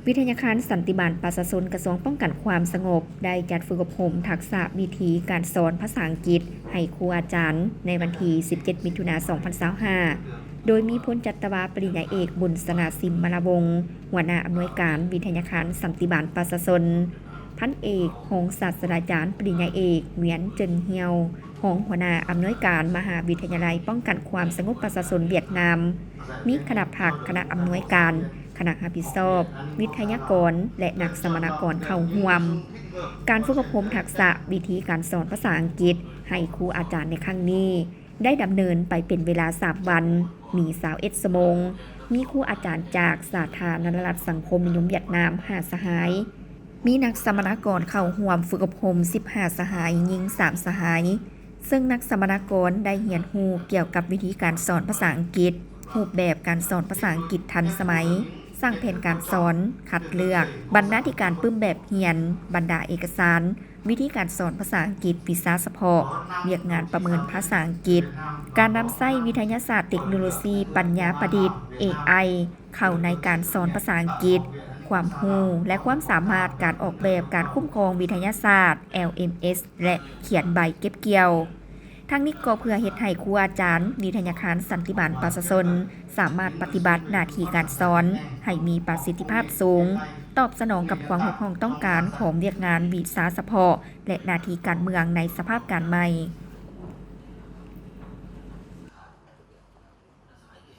ວິທະຍາຄານສັນຕິບານປະຊາຊົນ ກະຊວງປ້ອງກັນຄວາມສະຫງົບ ໄດ້ຈັດຝຶກອົບຮົມທັກສະວິທີການສອນພາສາອັງກິດໃຫ້ຄູອາຈານ ໃນວັນທີສິບເຈັດ ມິຖຸນາ ສອງພັນຊາວຫ້າ ໂດຍມີພົນຈັດຕະວາ ປະລິນຍາເອກ ບຸນສະໜາ ສິມມະລາວົງ ຫົວໜ້າອຳນວຍການວິທະຍາຄານສັນຕິບານປະຊາຊົນ, ພັນເອກ ຮອງສາດສະດາຈານ ປະລິນຍາເອກ ຫວຽນ ເຈິນຮຽວ ຮອງຫົວໜ້າອຳນວຍການມະຫາວິທະຍາໄລປ້ອງກັນຄວາມສະຫງົບປະຊາຊົນຫວຽດນາມ, ມີຄະນະພັກ, ຄະນະອຳນວຍການ, ຄະນະຮັບຜິດຊອບ, ວິທະຍາກອນ ແລະ ນັກສຳມະນາກອນເຂົ້າຮ່ວມ. ການຝຶກອົບຮົມທັກສະວິທີການສອນພາສາອັງກິດໃຫ້ຄູອາຈານໃນຄັ້ງນີ້ ໄດ້ດຳເນີນໄປເປັນເວລາສາມວັນ, ມີຊາວເອັດຊົ່ວໂມງ, ມີຄູອາຈານຈາກສາທາລະນະລັດສັງຄົມນິຍົມຫວຽດນາມຫ້າສະຫາຍ, ມີນັກສຳມະນາກອນເຂົ້າຮ່ວມຝຶກອົບຮົມສິບຫ້າສະຫາຍ, ຍິງສາມສະຫາຍ, ເຊິ່ງນັກສຳມະນາກອນໄດ້ຮຽນຮູ້ກ່ຽວກັບວິທີການສອນພາສາອັງກິດ, ຮູບແບບການສອນພາສາອັງກິດທັນສະໄໝ, ສ້າງແຜນການສອນ, ຄັດເລືອກ, ບັນນາທິການປຶ້ມແບບຮຽນ, ບັນດາເອກະສານ, ວິທີການສອນພາສາອັງກິດ, ວິຊາສະເພາະ, ວຽກງານປະເມີນພາສາອັງກິດ, ການນຳໃຊ້ວິທະຍາສາດເຕັກໂນໂລຊີປັນຍາປະດິດ ເອໄອ ເຂົ້າໃນການສອນພາສາອັງກິດ, ຄວາມຮູ້ ແລະ ຄວາມສາມາດການອອກແບບການຄຸ້ມຄອງວິທະຍາສາດ ແອລເອັມເອັສ ແລະ ຂຽນໃບເກັບກ່ຽວ. ທັງນີ້ກໍເພື່ອເຮັດໃຫ້ຄູອາຈານວິທະຍາຄານສັນຕິບານປະຊາຊົນ ສາມາດປະຕິບັດໜ້າທີ່ການສອນໃຫ້ມີປະສິດທິພາບສູງ, ຕອບສະໜອງກັບຄວາມຮຽກຮ້ອງຕ້ອງການຂອງວຽກງານວິຊາສະເພາະ ແລະ ໜ້າທີ່ການເມືອງໃນສະພາບການໃໝ່.